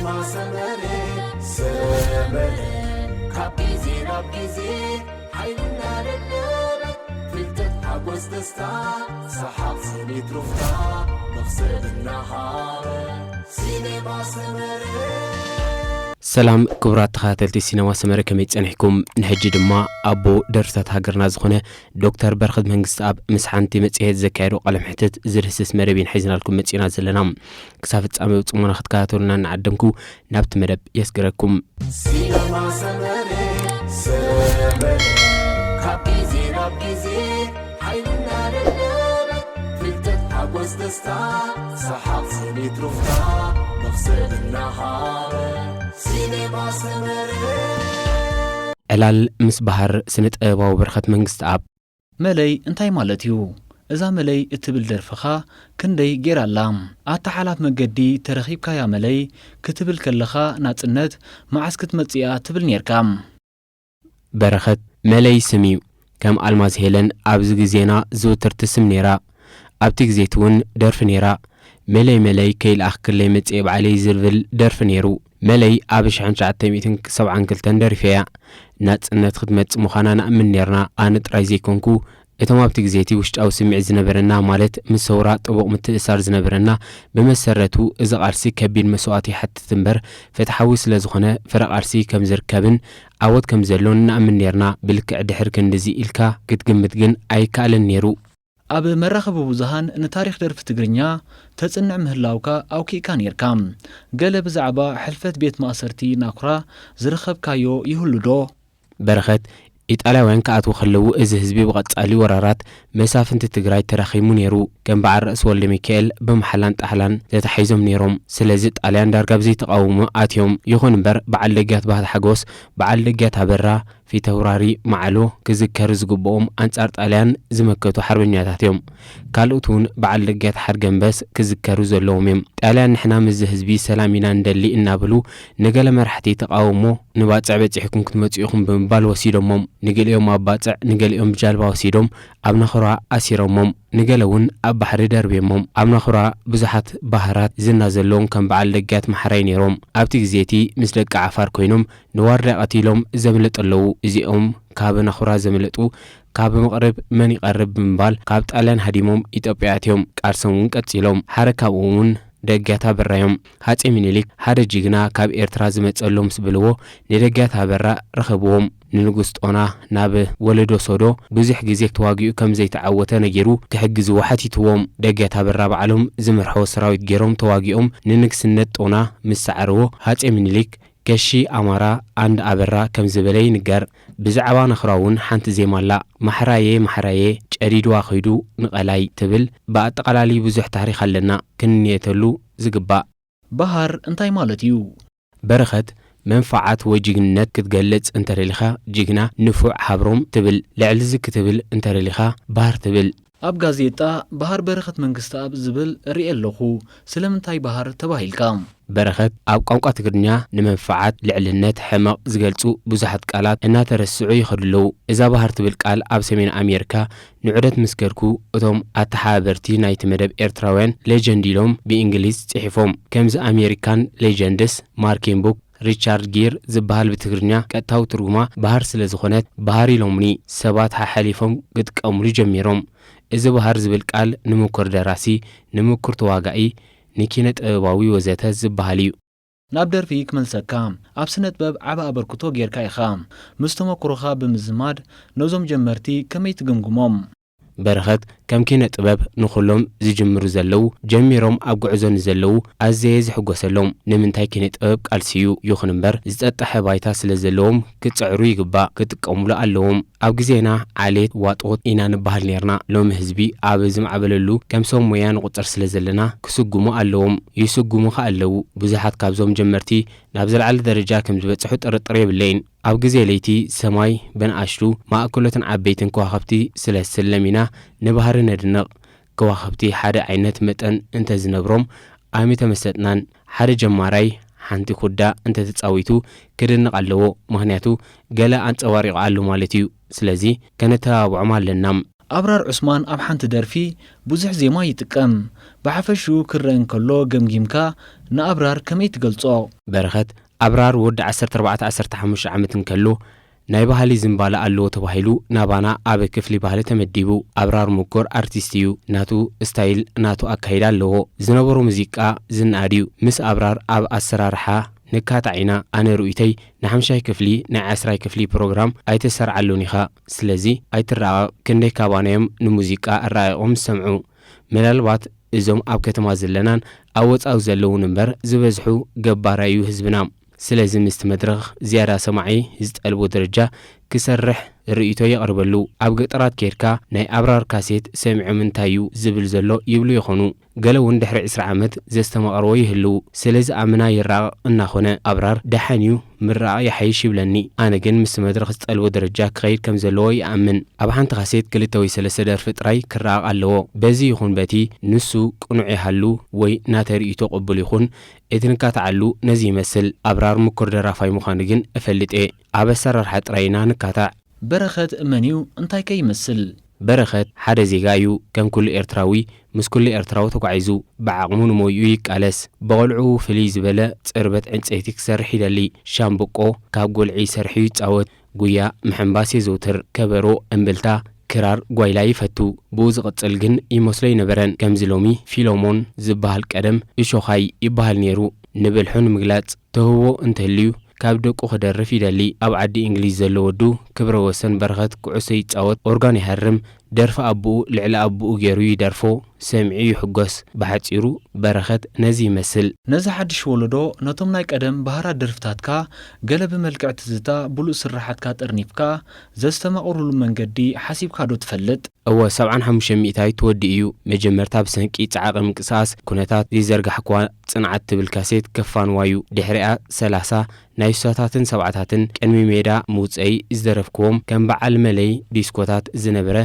ሰመረ ሰመረ ካብ ግዜ ናብ ግዜ ሓይልና ደደበ ፍልጠት ሓጎስ ደስታ ሰሓቕ ስኒት ሩፍታ መኽሰብ እናሃበ ሲኔማ ሰመረ። ሰላም ክቡራት ተኸታተልቲ ሲነማ ሰመረ፣ ከመይ ጸኒሕኩም? ንሕጂ ድማ ኣቦ ደርፍታት ሃገርና ዝኾነ ዶክተር በረኸት መንግስትኣብ ምስ ሓንቲ መጽሔት ዘካየዶ ቃለ መሕትት ዝድህስስ መደብ ኢና ሒዝናልኩም መጺና ዘለና። ክሳብ ፍጻመ ብጽሞና ክትከታተሉና እናዓደምኩ ናብቲ መደብ የስግረኩም። ሲነማ ሰመረ ሰመረ ካብ ግዜ ናብ ግዜ ሓይልና ደደበ ፍልጠት ሓጎስ ደስታ ሰሓቕ ስኒት ሩፍታ መኽሰብ እናሃበ ሲኔማ ሰመረ። ዕላል ምስ በሃር ስነ ጥበባዊ በረኸት መንግስትኣብ። መለይ እንታይ ማለት እዩ? እዛ መለይ እትብል ደርፍኻ ክንደይ ጌራላ። ኣታ ሓላፍ መገዲ ተረኺብካያ መለይ ክትብል ከለኻ ናጽነት መዓስ ክትመጽእ እያ ትብል ኔርካ። በረኸት መለይ ስም እዩ። ከም ኣልማዝ ሄለን ኣብዚ ግዜና ዝውትርቲ ስም ኔራ። ኣብቲ ግዜቲ እውን ደርፊ ኔራ። መለይ መለይ ከይልኣኽክለይ መጽኤ ባዕለይ ዝብል ደርፊ ኔሩ። መለይ ኣብ ሽሕን ትሽዓተ ሚእትን ሰብዓን ክልተን ደሪፈያ። ናጽነት ክትመጽእ ምዃና ንኣምን ኔርና። ኣነ ጥራይ ዘይኮንኩ፣ እቶም ኣብቲ ግዜቲ ውሽጣዊ ስምዒት ዝነበረና፣ ማለት ምስ ሰውራ ጥቡቕ ምትእስሳር ዝነበረና፣ ብመሰረቱ እዚ ቃልሲ ከቢድ መስዋእቲ ይሓትት እምበር ፍትሓዊ ስለ ዝኾነ ፍረ ቃልሲ ከም ዝርከብን ዓወት ከም ዘሎን ንኣምን ኔርና። ብልክዕ ድሕሪ ክንድዚ ኢልካ ክትግምት ግን ኣይከኣልን ኔሩ። ኣብ መራኸቢ ብዙሃን ንታሪኽ ደርፊ ትግርኛ ተጽንዕ ምህላውካ ኣውኪእካ ኔርካ። ገለ ብዛዕባ ሕልፈት ቤት ማእሰርቲ ናኩራ ዝረኸብካዮ ይህሉ ዶ? በረኸት፣ ኢጣልያውያን ክኣትዉ ከለዉ እዚ ህዝቢ ብቐጻሊ ወራራት መሳፍንቲ ትግራይ ተዳኺሙ ኔሩ። ከም በዓል ርእሲ ወልደሚካኤል ብመሓላን ጣሕላን ተታሒዞም ኔሮም። ስለዚ ጣልያን ዳርጋ ብዘይተቓውሞ ኣትዮም። ይኹን እምበር በዓል ደግያት ባህታ ሓጎስ፣ በዓል ደግያት ኣበራ፣ ፊተውራሪ መዓሎ ክዝከሩ ዝግብኦም ኣንጻር ጣልያን ዝመከቱ ሓርበኛታት እዮም። ካልኦት እውን በዓል ደግያት ሓርገንበስ ክዝከሩ ዘለዎም እዮም። ጣልያን ንሕና ምስዚ ህዝቢ ሰላም ኢና ንደሊ እናበሉ ንገለ መራሕቲ ተቓውሞ ንባጽዕ በጺሕኩም ክትመጹ ኢኹም ብምባል ወሲዶሞም። ንገሊኦም ኣብ ባጽዕ ንገሊኦም ብጃልባ ወሲዶም ኣብ ናኹራ ኣሲሮሞም። ንገለ እውን ኣብ ባሕሪ ደርብዮሞም። ኣብ ናኹራ ብዙሓት ባህራት ዝና ዘለዎም ከም በዓል ደግያት ማሕራይ ነይሮም። ኣብቲ ግዜ እቲ ምስ ደቂ ዓፋር ኮይኖም ንዋርዳይ ቀቲሎም ዘምለጡ ኣለዉ። እዚኦም ካብ ናኹራ ዘምለጡ ካብ መቕርብ መን ይቐርብ ብምባል ካብ ጣልያን ሃዲሞም ኢትዮጵያ ኣትዮም። ቃልሶም እውን ቀጺሎም። ሓደ ካብኡ እውን ደግያት ኣበራ እዮም። ሃጼ ሚኒሊክ ሓደ ጅግና ካብ ኤርትራ ዝመጸሎም ምስ በልዎ ንደግያት ኣበራ ረኸብዎም። ንንጉስ ጦና ናብ ወለዶ ሶዶ ብዙሕ ግዜ ተዋጊኡ ከም ዘይተዓወተ ነጊሩ ክሕግዝዎ ሓቲትዎም። ደግያት ኣበራ ባዕሎም ዝመርሕዎ ሰራዊት ገይሮም ተዋጊኦም ንንግስነት ጦና ምስ ሰዓርዎ ሃጼ ሚኒሊክ ከሺ ኣማራ ኣንድ ኣበራ ከም ዝበለ ይንገር። ብዛዕባ ናኹራ እውን ሓንቲ ዜማ ኣላ። ማሕራየ ማሕራየ ጨዲድዋ ኸይዱ ንቐላይ ትብል ብኣጠቓላሊ ብዙሕ ታሪኽ ኣለና ክንንየተሉ ዝግባእ። በሃር እንታይ ማለት እዩ? በረኸት መንፍዓት ወይ ጅግንነት ክትገልጽ እንተደሊኻ ጅግና፣ ንፉዕ፣ ሃብሮም ትብል። ልዕሊ እዚ ክትብል እንተደሊኻ በሃር ትብል። ኣብ ጋዜጣ በሃር በረኸት መንግስተኣብ ዝብል እርኢ ኣለኹ። ስለምንታይ በሃር ተባሂልካ? በረኸት ኣብ ቋንቋ ትግርኛ ንመንፍዓት፣ ልዕልነት፣ ሕመቕ ዝገልጹ ብዙሓት ቃላት እናተረስዑ ይኸዱ ኣለዉ። እዛ በሃር ትብል ቃል ኣብ ሰሜን ኣሜሪካ ንዑደት ምስ ከድኩ እቶም ኣተሓባበርቲ ናይቲ መደብ ኤርትራውያን ሌጀንድ ኢሎም ብእንግሊዝ ጽሒፎም። ከምዚ ኣሜሪካን ሌጀንድስ፣ ማርኪን ቡክ፣ ሪቻርድ ጊር ዝበሃል ብትግርኛ ቀጥታዊ ትርጉማ በሃር ስለ ዝኾነት በሃር ኢሎምኒ ሰባት ሓሓሊፎም ክጥቀምሉ ጀሚሮም። እዚ በሃር ዝብል ቃል ንምኩር ደራሲ፣ ንምኩር ተዋጋኢ፣ ንኪነ ጥበባዊ ወዘተ ዝበሃል እዩ። ናብ ደርፊ ክመልሰካ፣ ኣብ ስነ ጥበብ ዓቢ ኣበርክቶ ጌርካ ኢኻ። ምስ ተመኩሮኻ ብምዝማድ ነዞም ጀመርቲ ከመይ ትግምግሞም? በረኸት ከም ኪነ ጥበብ ንኹሎም ዝጅምሩ ዘለዉ፣ ጀሚሮም ኣብ ጉዕዞ ንዘለዉ ኣዘየ ዝሕጎሰሎም። ንምንታይ ኪነ ጥበብ ቃልሲ እዩ። ይኹን እምበር ዝጸጥሐ ባይታ ስለ ዘለዎም ክጽዕሩ ይግባእ፣ ክጥቀሙሉ ኣለዎም። ኣብ ግዜና ዓሌት ዋጦት ኢና ንበሃል ኔርና። ሎሚ ህዝቢ ኣብ ዝማዕበለሉ ከም ሰብ ሞያ ንቑጸር ስለ ዘለና ክስጉሙ ኣለዎም። ይስጉሙ ከኣ ኣለዉ። ብዙሓት ካብዞም ጀመርቲ ናብ ዝለዓለ ደረጃ ከም ዝበጽሑ ጥርጥር የብለይን። ኣብ ግዜ ለይቲ ሰማይ ብንኣሽቱ ማእከሎትን ዓበይትን ከዋኽብቲ ስለ ዝስለም ኢና ንባህሪ ነድንቕ። ከዋኽብቲ ሓደ ዓይነት መጠን እንተ ዝነብሮም ኣይምተመሰጥናን። ሓደ ጀማራይ ሓንቲ ኩዳ እንተ ተጻዊቱ ክድነቕ ኣለዎ፣ ምኽንያቱ ገለ ኣንጸባሪቑ ኣሎ ማለት እዩ። ስለዚ ከነተባብዖም ኣለና። ኣብራር ዑስማን ኣብ ሓንቲ ደርፊ ብዙሕ ዜማ ይጥቀም። ብሓፈሽኡ ክረአ እንከሎ ገምጊምካ ንኣብራር ከመይ ትገልጾ? በረኸት፣ ኣብራር ወዲ ዓሰርተ ኣርባዕተ ዓሰርተ ሓሙሽተ ዓመት እንከሎ ናይ ባህሊ ዝንባለ ኣለዎ ተባሂሉ ናባና ኣብ ክፍሊ ባህሊ ተመዲቡ። ኣብራር ምኩር ኣርቲስት እዩ። ናቱ ስታይል፣ ናቱ ኣካይዳ ኣለዎ። ዝነበሮ ሙዚቃ ዝነኣድ እዩ። ምስ ኣብራር ኣብ ኣሰራርሓ ንካታዕ ኢና። ኣነ ርእይቶይ ንሓምሻይ ክፍሊ ናይ ዓስራይ ክፍሊ ፕሮግራም ኣይተሰርዓሉን ኢኻ። ስለዚ ኣይትረቓቕ። ክንደይ ካባና እዮም ንሙዚቃ ኣረቓቒቖም ዝሰምዑ? ምናልባት እዞም ኣብ ከተማ ዘለናን ኣብ ወጻኢ ዘለውን እምበር ዝበዝሑ ገባራይ እዩ ህዝብና። ስለዚ ምስቲ መድረኽ ዝያዳ ሰማዒ ዝጠልቦ ደረጃ ክሰርሕ ርእይቶ የቕርበሉ። ኣብ ገጠራት ኬድካ ናይ ኣብራር ካሴት ሰሚዖም እንታይ እዩ ዝብል ዘሎ ይብሉ ይኾኑ። ገለ እውን ድሕሪ ዕስራ ዓመት ዘስተማቕርዎ ይህልዉ። ስለዚ ኣምና ይራቐቕ እናኾነ ኣብራር ደሓን እዩ ምራቕ ይሓይሽ ይብለኒ። ኣነ ግን ምስቲ መድረኽ ዝጠልቦ ደረጃ ክኸይድ ከም ዘለዎ ይኣምን። ኣብ ሓንቲ ካሴት ክልተ ወይ ሰለስተ ደርፊ ጥራይ ክራቕ ኣለዎ። በዚ ይኹን በቲ ንሱ ቅኑዕ ይሃሉ ወይ ናተይ ርእይቶ ቅቡል ይኹን እቲ ንካትዓሉ ነዚ ይመስል። ኣብራር ምኩር ደራፋይ ምዃኑ ግን እፈልጥ እየ። ኣብ ኣሰራርሓ ጥራይ ኢና ንካታዕ። በረኸት መን እዩ? እንታይ ከ ይመስል? በረኸት ሓደ ዜጋ እዩ። ከም ኩሉ ኤርትራዊ ምስ ኩሉ ኤርትራዊ ተጓዒዙ ብዓቕሙ ንሞይኡ ይቃለስ። ብቖልዕኡ ፍልይ ዝበለ ጽርበት ዕንጸይቲ ክሰርሕ ይደሊ። ሻምብቆ ካብ ጎልዒ ሰሪሑ ይጻወት። ጉያ ምሕንባስ የዘውትር። ከበሮ፣ እምብልታ፣ ክራር፣ ጓይላ ይፈቱ። ብኡ ዝቕጽል ግን ይመስሎ ኣይነበረን። ከምዚ ሎሚ ፊሎሞን ዝበሃል ቀደም እሾኻይ ይበሃል ነይሩ። ንብልሑ ንምግላጽ ተህቦ እንተልዩ ካብ ደቁ ክደርፍ ይደሊ። ኣብ ዓዲ እንግሊዝ ዘሎ ወዱ ክብረ ወሰን በረኸት ኩዕሶ ይጻወት፣ ኦርጋን ይሃርም፣ ደርፊ ኣቦኡ ልዕሊ ኣቦኡ ገይሩ ይደርፎ፣ ሰሚዑ ይሕጎስ። ብሓጺሩ በረኸት ነዚ ይመስል። ነዚ ሓድሽ ወለዶ ነቶም ናይ ቀደም ባህራት ደርፍታትካ ገለ ብመልክዕ ትዝታ ብሉጽ ስርሓትካ ጠርኒፍካ ዘስተማቕሩሉ መንገዲ ሓሲብካ ዶ ትፈልጥ? እወ፣ ሰብዓን ሓሙሽተ ሚእታዊት ትወዲ እዩ። መጀመርታ ብሰንቂ ጸዓቒ ምንቅስቓስ ኩነታት ዘይዘርጋሕክዋ ጽንዓት ትብል ካሴት ከፋንዋ እዩ። ድሕሪኣ ሰላሳ ናይ ስሳታትን ሰብዓታትን ቅድሚ ሜዳ ምውጸይ ዝደረፍክዎም ከም በዓል መለይ ዲስኮታት ዝነበረ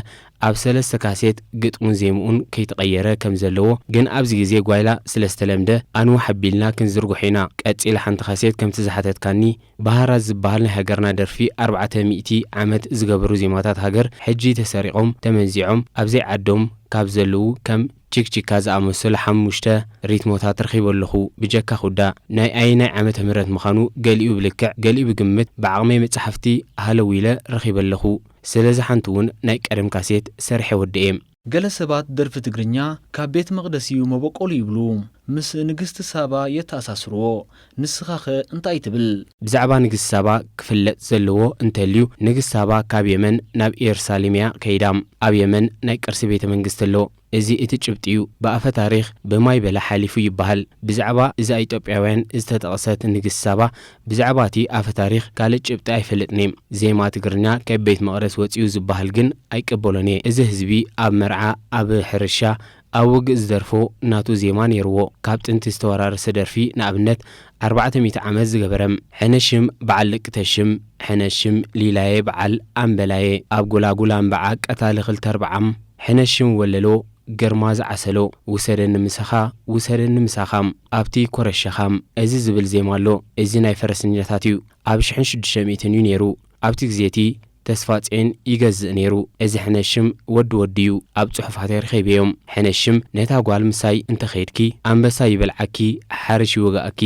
ኣብ ሰለስተ ካሴት ግጥሙን ዜምኡን ከይተቐየረ ከም ዘለዎ ግን ኣብዚ ግዜ ጓይላ ስለ ዝተለምደ ኣንውሕ ኣቢልና ክንዝርግሖ ኢና። ቀጺለ ሓንቲ ካሴት ከምቲ ዝሓተትካኒ ባህራት ዝበሃል ናይ ሃገርና ደርፊ ኣርባዕተ ሚእቲ ዓመት ዝገበሩ ዜማታት ሃገር ሕጂ ተሰሪቖም ተመንዚዖም ኣብ ዘይዓዶም ካብ ዘለዉ ከም ቺክቺካ ዝኣመሰሉ ሓሙሽተ ሪትሞታት ረኺበ ኣለኹ። ብጀካ ኩዳ ናይ ኣየናይ ዓመተ ምህረት ምዃኑ ገሊኡ ብልክዕ ገሊኡ ብግምት ብዓቕመይ መጻሕፍቲ ሃለው ኢለ ረኺበ ኣለኹ። ስለዚ ሓንቲ እውን ናይ ቀደም ካሴት ሰሪሐ ወዲኤ። ገለ ሰባት ደርፊ ትግርኛ ካብ ቤት መቕደስ እዩ መበቆሉ ይብሉ። ምስ ንግስቲ ሳባ የተኣሳስርዎ። ንስኻኸ እንታይ ትብል? ብዛዕባ ንግስቲ ሳባ ክፍለጥ ዘለዎ እንተልዩ ንግስቲ ሳባ ካብ የመን ናብ ኢየሩሳሌም እያ ከይዳ። ኣብ የመን ናይ ቅርሲ ቤተ መንግስቲ ኣሎ። እዚ እቲ ጭብጢ እዩ። ብኣፈ ታሪኽ ብማይ በላ ሓሊፉ ይበሃል። ብዛዕባ እዛ ኢትዮጵያውያን ዝተጠቕሰት ንግስቲ ሳባ ብዛዕባ እቲ ኣፈ ታሪኽ ካልእ ጭብጢ ኣይፈልጥን እየ። ዜማ ትግርኛ ካብ ቤት መቕደስ ወጺኡ ዝበሃል ግን ኣይቅበሎን እየ። እዚ ህዝቢ ኣብ መርዓ፣ ኣብ ሕርሻ፣ ኣብ ውግእ ዝደርፎ ናቱ ዜማ ነይርዎ። ካብ ጥንቲ ዝተወራረሰ ደርፊ ንኣብነት ኣርባዕተ ሚእቲ ዓመት ዝገበረ። ሕነ ሽም በዓል ደቂ ተሽም፣ ሕነ ሽም ሊላየ በዓል ኣምበላየ፣ ኣብ ጎላጉል ኣምበዓ ቀታሊ ክልተ ኣርብዓም፣ ሕነ ሽም ወለሎ ግርማ ዝዓሰሎ፣ ውሰደኒ ምሳኻ ውሰደኒ ምሳኻም ኣብቲ ኮረሻኻም እዚ ዝብል ዜማ ኣሎ። እዚ ናይ ፈረሰኛታት እዩ። ኣብ ሽሕን ሽዱሽተ ሚእትን እዩ ነይሩ። ኣብቲ ግዜ እቲ ተስፋጼን ይገዝእ ነይሩ። እዚ ሕነ ሽም ወዲ ወዲ እዩ። ኣብ ጽሑፋተይ ረኺበዮም። ሕነ ሽም ነታ ጓል ምሳይ እንተኸይድኪ ኣንበሳ ይበልዓኪ፣ ሓርሽ ይወግኣኪ፣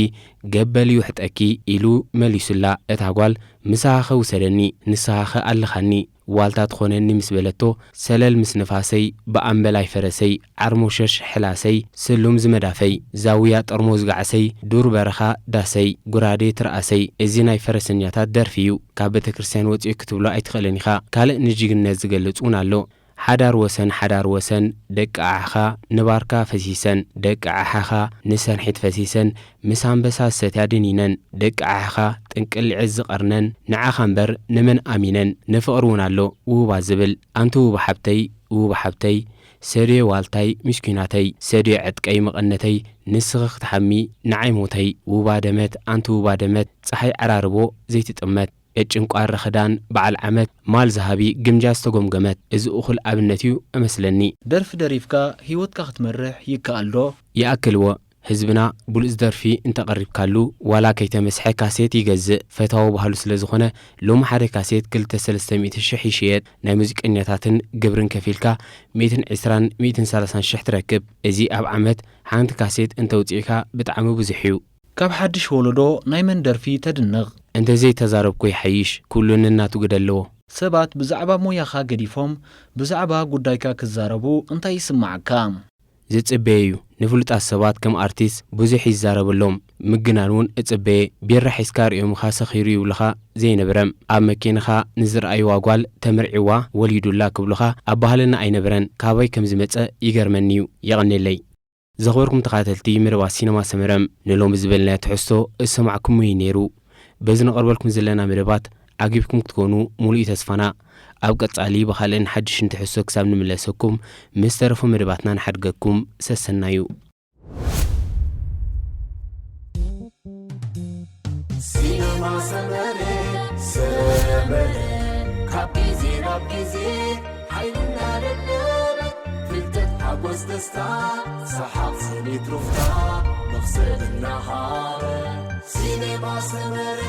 ገበል ይውሕጠኪ ኢሉ መሊሱላ። እታ ጓል ምሳኻ ኸ ውሰደኒ፣ ንስኻ ኸ ኣለኻኒ፣ ዋልታ ትኾነኒ ምስ በለቶ፣ ሰለል ምስ ንፋሰይ፣ ብኣምበላይ ፈረሰይ፣ ዓርሞሸሽ ሕላሰይ፣ ስሉም ዝመዳፈይ፣ ዛውያ ጠርሞዝ ጋዕሰይ፣ ዱር በረኻ ዳሰይ፣ ጉራዴ ትርኣሰይ፣ እዚ ናይ ፈረሰኛታት ደርፊ እዩ። ካብ ቤተክርስትያን ወጺኡ ክትብሎ ኣይትኽእልን ኢኻ። ካልእ ንጅግነት ዝገልጽ እውን ኣሎ። ሓዳር ወሰን፣ ሓዳር ወሰን፣ ደቂ ዓሕኻ ንባርካ ፈሲሰን፣ ደቂ ዓሕኻ ንሰንሒት ፈሲሰን፣ ምስ ኣንበሳ ዝሰትያ ድኒነን፣ ደቂ ዓሕኻ ጥንቅሊዐት ዝቐርነን፣ ንዓኻ እምበር ንመን ኣሚነን፣ ንፍቕሪ እውን ኣሎ ውሁባት ዝብል። ኣንቲ ውባ ሓብተይ፣ ውባ ሓብተይ፣ ሰድዮ ዋልታይ ምስኪናተይ፣ ሰድዮ ዕጥቀይ መቐነተይ፣ ንስኺ ክትሓሚ ንዓይ ሞተይ፣ ውባ ደመት፣ ኣንቲ ውባ ደመት፣ ጸሓይ ዓራርቦ ዘይትጥመት፣ ዕጭን ቋሪ ኽዳን በዓል ዓመት፣ ማል ዝሃቢ ግምጃ ዝተጎምገመት። እዚ እኹል ኣብነት እዩ እመስለኒ። ደርፊ ደሪፍካ ህይወትካ ክትመርሕ ይከኣል ዶ? ይኣክልዎ። ህዝብና ብሉጽ ደርፊ እንተቐሪብካሉ ዋላ ከይተመስሐ ካሴት ይገዝእ፣ ፈታዊ ባህሉ ስለ ዝኾነ ሎሚ ሓደ ካሴት ክልተ ሰለስተ ሚእቲ ሽሕ ይሽየጥ። ናይ ሙዚቀኛታትን ግብርን ከፊልካ ሚእትን ዕስራን ሚእትን ሰላሳን ሽሕ ትረክብ። እዚ ኣብ ዓመት ሓንቲ ካሴት እንተውጺእካ ብጣዕሚ ብዙሕ እዩ። ካብ ሓድሽ ወለዶ ናይ መን ደርፊ ተድንቕ? እንተዘይተዛረብኩ ይሓይሽ፣ ኩሉ ነናቱ ግደ ኣለዎ። ሰባት ብዛዕባ ሞያኻ ገዲፎም ብዛዕባ ጉዳይካ ክዛረቡ እንታይ ይስምዓካ? ዝጽበየ እዩ። ንፍሉጣት ሰባት ከም ኣርቲስት ብዙሕ ይዛረበሎም። ምግናን እውን እጽበየ። ቢራ ሒዝካ ርእዮምኻ ሰኺሩ ይብሉኻ ዘይነብረ። ኣብ መኪንኻ ንዝረኣይዋ ጓል ተመርዒዋ ወሊዱላ ክብሉኻ ኣብ ባህልና ኣይነብረን። ካበይ ከም ዝመጸ ይገርመኒ እዩ። የቐኔለይ። ዘኽበርኩም ተኻተልቲ መደባት ሲነማ ሰመረ፣ ንሎሚ ዝበልናዮ ትሕዝቶ ዝሰማዕኩሞ እዩ ነይሩ። በዚ ነቕርበልኩም ዘለና መደባት ዓጊብኩም ክትኮኑ ሙሉእ እዩ ተስፋና። ኣብ ቀጻሊ ብኻልእን ሓድሽን ትሕዝቶ ክሳብ ንምለሰኩም ምስ ተረፉ መደባትና ንሓድገኩም። ሰሰናዩ። ሲነማ ሰመረ ሰመረ ካብ ግዜ ናብ ግዜ ሓይልና ደለበ ፍልጠት ሓጎስ ደስታ ሰሓቕ ስኒት ሩፍታ መኽሰብ እናሃበ ሲነማ ሰመረ